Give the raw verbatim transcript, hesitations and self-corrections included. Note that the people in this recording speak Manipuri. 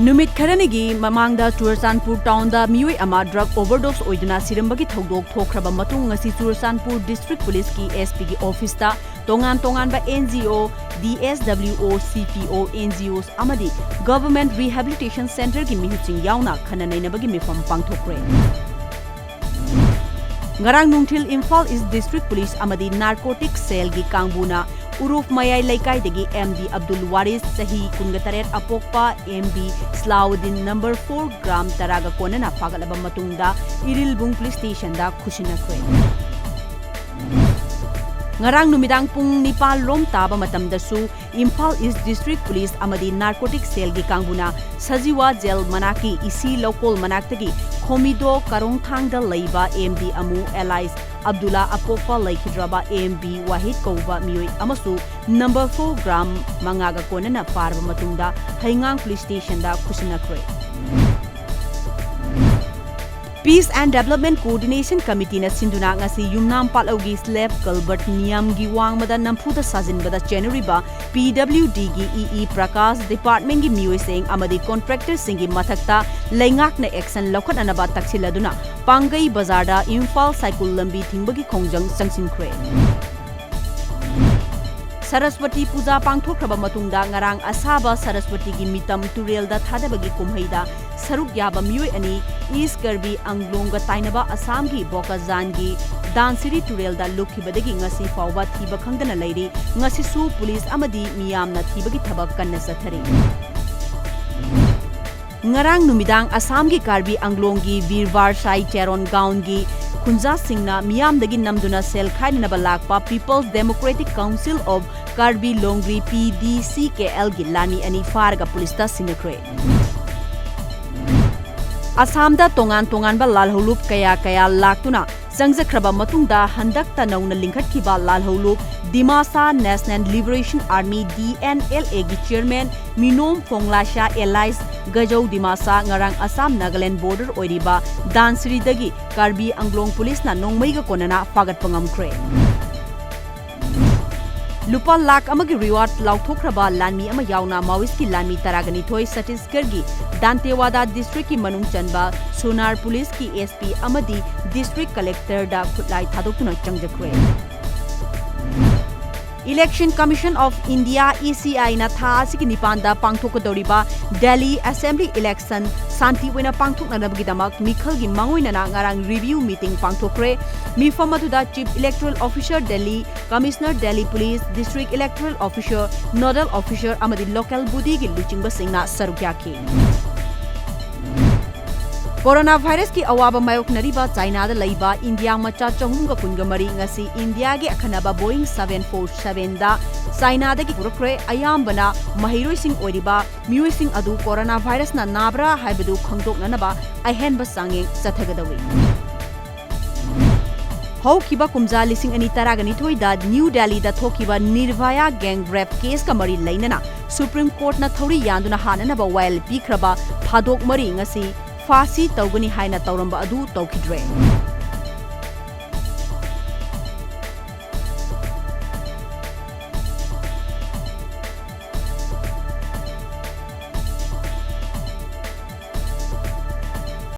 ꯅꯨꯃꯤꯠ ꯈꯔꯅꯤꯒꯤ ꯃꯃꯥꯡꯗ ꯆꯨꯔꯆꯥꯟꯄꯨꯔ ꯇꯥꯎꯟꯗ ꯃꯤꯑꯣꯏ ꯑꯃ ꯗ꯭ꯔꯒ ꯑꯣꯚꯔꯗꯣꯁ ꯑꯣꯏꯗꯨꯅ ꯁꯤꯔꯝꯕꯒꯤ ꯊꯧꯗꯣꯛ ꯊꯣꯛꯈ꯭ꯔꯕ ꯃꯇꯨꯡ, ꯉꯁꯤ ꯆꯨꯔꯆꯥꯟꯄꯨꯔ ꯗꯤꯁꯇ꯭ꯔꯤꯛ ꯄꯨꯂꯤꯁꯀꯤ ꯑꯦꯁ ꯄꯤꯒꯤ ꯑꯣꯐꯤꯁꯇ ꯇꯣꯉꯥꯟ ꯇꯣꯉꯥꯟꯕ and G O, D S W ꯑꯣ, ꯁꯤ ꯄꯤ ꯑꯣ, ꯑꯦꯟ ꯖꯤ ꯑꯣꯁ ꯑꯃꯗꯤ ꯒꯚꯔꯟꯃꯦꯟꯠ ꯔꯤꯍꯦꯕꯤꯂꯤꯇꯦꯁꯟ ꯁꯦꯟꯇꯔꯒꯤ ꯃꯤꯍꯨꯠꯁꯤꯡ ꯌꯥꯎꯅ ꯈꯟꯅ ꯅꯩꯅꯕꯒꯤ ꯃꯤꯐꯝ ꯄꯥꯡꯊꯣꯛꯈ꯭ꯔꯦ꯫ ꯉꯔꯥꯡ ꯅꯨꯡꯊꯤꯜ ꯏꯝꯐꯥꯜ ꯏꯁ ꯗꯤꯁꯇ꯭ꯔꯤꯛ ꯄꯨꯂꯤꯁ ꯑꯃꯗꯤ ꯅꯥꯔꯀꯣꯇꯤꯛ ꯁꯦꯜꯒꯤ ꯀꯥꯡꯕꯨꯅ ꯎꯔꯨꯐ ꯃꯌꯥꯏ ꯂꯩꯀꯥꯏꯗꯒꯤ ꯑꯦꯝ ꯗꯤ ꯑꯕꯗꯨꯜ ꯋꯥꯔꯤꯁ, ꯆꯍꯤ ꯀꯨꯟꯒ ꯇꯔꯦꯠ, ꯑꯄꯣꯛꯄ M B Salauddin, number four, gram ꯇꯔꯥꯒ ꯀꯣꯟꯅꯅ ꯐꯥꯒꯠꯂꯕ ꯃꯇꯨꯡꯗ ꯏꯔꯤꯜꯕꯨꯡ ꯄꯨꯂꯤꯁ ꯁ꯭ꯇꯦꯁꯟꯗ ꯈꯨꯠꯁꯤꯟꯅꯈ꯭ꯔꯦ꯫ ꯉꯔꯥꯡ ꯅꯨꯃꯤꯗꯥꯡ ꯄꯨꯡ ꯅꯤꯄꯥꯜ ꯔꯣꯝ ꯇꯥꯕ ꯃꯇꯝꯗꯁꯨ ꯏꯝꯐꯥꯜ ꯏꯁ ꯗꯤꯁꯇ꯭ꯔꯤꯛ ꯄꯨꯂꯤꯁ ꯑꯃꯗꯤ ꯅꯥꯔꯀꯣꯇꯤꯛ ꯁꯦꯜꯒꯤ ꯀꯥꯡꯕꯨꯅ ꯁꯖꯤꯋꯥ ꯖꯦꯜ ꯃꯅꯥꯛꯀꯤ ꯏꯁꯤ ꯂꯧꯀꯣꯜ ꯃꯅꯥꯛꯇꯒꯤ ꯈꯣꯃꯤꯗꯣ ꯀꯥꯔꯣꯡꯊꯥꯡꯗ ꯂꯩꯕ ꯑꯦꯝ ꯗꯤ ꯑꯃꯨ ꯑꯦꯂꯥꯏꯁ ꯑꯕꯗꯨꯜꯂꯥ ꯑꯄꯣꯛꯄ ꯂꯩꯈꯤꯗ꯭ꯔꯕ ꯑꯦꯝ ꯕꯤ ꯋꯥꯍꯤꯗ ꯀꯧꯕ ꯃꯤꯑꯣꯏ ꯑꯃꯁꯨ ꯅꯝꯕꯔ ꯐꯣꯔ ꯒ꯭ꯔꯥꯝ ꯃꯉꯥꯒ ꯀꯣꯟꯅꯅ ꯐꯥꯔꯕ ꯃꯇꯨꯡꯗ ꯍꯩꯉꯥꯡ ꯄꯨꯂꯤꯁ ꯁ꯭ꯇꯦꯁꯟꯗ ꯈꯨꯠꯁꯤꯟꯅꯈ꯭ꯔꯦ꯫ Peace and Development Coordination Committeeꯅ ꯁꯤꯟꯗꯨꯅ ꯉꯁꯤ ꯌꯨꯝꯅꯥꯝ ꯄꯥꯠꯂꯧꯒꯤ slab culvert ꯅꯤꯌꯝꯒꯤ ꯋꯥꯡꯃꯗ ꯅꯝꯐꯨꯗ ꯁꯥꯖꯤꯟꯕꯗ ꯆꯦꯟꯅꯔꯤꯕ ꯄꯤ ꯗꯕ꯭ꯂꯤꯎ ꯗꯤꯒꯤ ꯏ ꯏ ꯄ꯭ꯔꯀꯥꯁ, departmentꯀꯤ ꯃꯤꯑꯣꯏꯁꯤꯡ ꯑꯃꯗꯤ contractorꯁꯤꯡꯒꯤ ꯃꯊꯛꯇ ꯂꯩꯉꯥꯛꯅ action ꯂꯧꯈꯠꯅꯅꯕ ꯇꯛꯁꯤꯜꯂꯗꯨꯅ ꯄꯥꯡꯒꯩ ꯕꯖꯥꯔꯗ ꯏꯝꯐꯥꯜ ꯁꯥꯏꯀꯨꯜ ꯂꯝꯕꯤ ꯊꯤꯡꯕꯒꯤ ꯈꯣꯡꯖꯪ ꯆꯪꯁꯤꯟꯈ꯭ꯔꯦ꯫ ꯁꯔꯁꯋꯇꯤ ꯄꯨꯖꯥ ꯄꯥꯡꯊꯣꯛꯈ꯭ꯔꯕ ꯃꯇꯨꯡꯗ ꯉꯔꯥꯡ ꯑꯁꯥꯕ ꯁꯔꯁꯋꯇꯤꯒꯤ ꯃꯤꯇꯝ ꯇꯨꯔꯦꯜꯗ ꯊꯥꯗꯕꯒꯤ ꯀꯨꯝꯍꯩꯗ ꯁꯔꯨꯛ ꯌꯥꯕ ꯃꯤꯑꯣꯏ ꯑꯅꯤ ꯏꯁ ꯀꯔꯕꯤ ꯑꯪꯒ꯭ꯂꯣꯡꯒ ꯇꯥꯏꯅꯕ ꯑꯁꯥꯝꯒꯤ ꯕꯣꯀꯥꯖꯥꯟꯒꯤ ꯗꯥꯟꯁꯤꯔꯤ ꯇꯨꯔꯦꯜꯗ ꯂꯨꯞꯈꯤꯕꯗꯒꯤ ꯉꯁꯤ ꯐꯥꯎꯕ ꯊꯤꯕ ꯈꯪꯗꯅ ꯂꯩꯔꯤ꯫ ꯉꯁꯤꯁꯨ ꯄꯨꯂꯤꯁ ꯑꯃꯗꯤ ꯃꯤꯌꯥꯝꯅ ꯊꯤꯕꯒꯤ ꯊꯕꯛ ꯀꯟꯅ ꯆꯠꯊꯔꯤ꯫ ꯉꯔꯥꯡ ꯅꯨꯃꯤꯗꯥꯡ ꯑꯁꯥꯝꯒꯤ ꯀꯥꯔꯕꯤ ꯑꯪꯒ꯭ꯂꯣꯡꯒꯤ ꯕꯤꯔꯕꯥꯔ ꯁꯥꯏ ꯇꯦꯔꯣꯟ ꯒꯥꯎꯟꯒꯤ ꯈꯨꯟꯖꯥꯁꯤꯡꯅ ꯃꯤꯌꯥꯝꯗꯒꯤ ꯅꯝꯗꯨꯅ ꯁꯦꯜ ꯈꯥꯏꯅꯅꯕ ꯂꯥꯛꯄ People's Democratic Council of Karbi Longri, ꯄꯤ ꯗꯤ ꯁꯤ ꯀꯦ ꯑꯦꯜꯒꯤ ꯂꯥꯟꯃꯤ ꯑꯅꯤ ꯐꯥꯔꯒ ꯄꯨꯂꯤꯁꯇ ꯁꯤꯟꯅꯈ꯭ꯔꯦ꯫ ꯑꯁꯥꯝꯗ ꯇꯣꯉꯥꯟ ꯇꯣꯉꯥꯟꯕ ꯂꯥꯜꯍꯧꯂꯨꯞ ꯀꯌꯥ ꯀꯌꯥ ꯂꯥꯛꯇꯨꯅ ꯆꯪꯖꯈ꯭ꯔꯕ ꯃꯇꯨꯡꯗ ꯍꯟꯗꯛꯇ ꯅꯧꯅ ꯂꯤꯡꯈꯠꯈꯤꯕ ꯂꯥꯜꯍꯧꯂꯨꯞ Dimasa National Liberation Army, D N L ꯑꯦꯒꯤ chairman ꯃꯤꯅꯣꯝ ꯐꯣꯡꯂꯥꯁꯥ ꯑꯦꯂꯥꯏꯁ ꯒꯖꯧ ꯗꯤꯃꯥꯁꯥ ꯉꯔꯥꯡ ꯑꯁꯥꯝ ꯅꯥꯒꯥꯂꯦꯟ border ꯑꯣꯏꯔꯤꯕ ꯗꯥꯟꯁꯤꯔꯤꯗꯒꯤ ꯀꯥꯔꯕꯤ ꯑꯪꯒ꯭ꯂꯣꯡ ꯄꯨꯂꯤꯁꯅ ꯅꯣꯡꯃꯩꯒ ꯀꯣꯟꯅꯅ ꯐꯥꯒꯠꯄ ꯉꯝꯈ꯭ꯔꯦ꯫ ꯂꯨꯄꯥ ꯂꯥꯈ ꯑꯃꯒꯤ reward ꯂꯥꯎꯊꯣꯛꯈ꯭ꯔꯕ ꯂꯥꯟꯃꯤ ꯑꯃ ꯌꯥꯎꯅ Maoist ꯀꯤ ꯂꯥꯟꯃꯤ ꯇꯔꯥꯒ ꯅꯤꯊꯣꯏ ꯆꯇꯤꯁꯒꯔꯒꯤ ꯗꯥꯟꯇꯦꯋꯥꯗꯥ district ꯀꯤ ꯃꯅꯨꯡ ꯆꯟꯕ ꯁꯣꯅꯥꯔ police ꯀꯤ S P ꯑꯃꯗꯤ district collector ꯗ ꯈꯨꯠꯂꯥꯏ ꯊꯥꯗꯣꯛꯇꯨꯅ ꯆꯪꯖꯈ꯭ꯔꯦ꯫ Election Commission of India, E C I ꯅ ꯊꯥ ꯑꯁꯤꯒꯤ ꯅꯤꯄꯥꯟꯗ ꯄꯥꯡꯊꯣꯛꯀꯗꯧꯔꯤꯕ Delhi Assembly election ꯁꯥꯟꯇꯤ ꯑꯣꯏꯅ ꯄꯥꯡꯊꯣꯛꯅꯅꯕꯒꯤꯗꯃꯛ ꯃꯤꯈꯜꯒꯤ ꯃꯥꯡꯑꯣꯏꯅꯅ ꯉꯔꯥꯡ review meeting ꯄꯥꯡꯊꯣꯛꯈ꯭ꯔꯦ꯫ ꯃꯤꯐꯝ ꯑꯗꯨꯗ Chief Electoral Officer Delhi, Commissioner Delhi Police, District Electoral Officer, Nodal Officer ꯑꯃꯗꯤ local body ꯒꯤ ꯂꯨꯆꯤꯡꯕꯁꯤꯡꯅ ꯁꯔꯨꯛ ꯌꯥꯈꯤ꯫ Corona virus ꯀꯤ ꯑꯋꯥꯕ ꯃꯥꯌꯣꯛꯅꯔꯤꯕ ꯆꯥꯏꯅꯥꯗ ꯂꯩꯕ ꯏꯟꯗꯤꯌꯥ ꯃꯆꯥ ꯆꯍꯨꯝꯒ ꯀꯨꯟꯒ ꯃꯔꯤ ꯉꯁꯤ ꯏꯟꯗꯤꯌꯥꯒꯤ ꯑꯈꯟꯅꯕ Boeing seven four seven ꯗ ꯆꯥꯏꯅꯥꯗꯒꯤ ꯄꯨꯔꯛꯈ꯭ꯔꯦ꯫ ꯑꯌꯥꯝꯕꯅ ꯃꯍꯩꯔꯣꯏꯁꯤꯡ ꯑꯣꯏꯔꯤꯕ ꯃꯤꯑꯣꯏꯁꯤꯡ ꯑꯗꯨ corona virus ꯅ ꯅꯥꯕ꯭ꯔꯥ ꯍꯥꯏꯕꯗꯨ ꯈꯪꯗꯣꯛꯅꯅꯕ ꯑꯍꯦꯟꯕ ꯆꯥꯡꯌꯦꯡ ꯆꯠꯊꯒꯗꯧꯔꯤ꯫ ꯍꯧꯈꯤꯕ ꯀꯨꯝꯖꯥ ꯂꯤꯁꯤꯡ ꯑꯅꯤ ꯇꯔꯥꯒ ꯅꯤꯊꯣꯏꯗ ꯅ꯭ꯌꯨ ꯗꯦꯜꯂꯤꯗ ꯊꯣꯛꯈꯤꯕ ꯅꯤꯔꯚꯌꯥ gang rape case ꯀ ꯃꯔꯤ ꯂꯩꯅꯅ Supreme Court ꯅ ꯊꯧꯔꯤ ꯌꯥꯟꯗꯨꯅ ꯍꯥꯠꯅꯅꯕ ꯋꯥꯌꯦꯜ ꯄꯤꯈ꯭ꯔꯕ ꯊꯥꯗꯣꯛ ꯃꯔꯤ ꯉꯁꯤ ꯐꯥꯁꯤ ꯇꯧꯒꯅꯤ ꯍꯥꯏꯅ ꯇꯧꯔꯝꯕ ꯑꯗꯨ ꯇꯧꯈꯤꯗ꯭ꯔꯦ꯫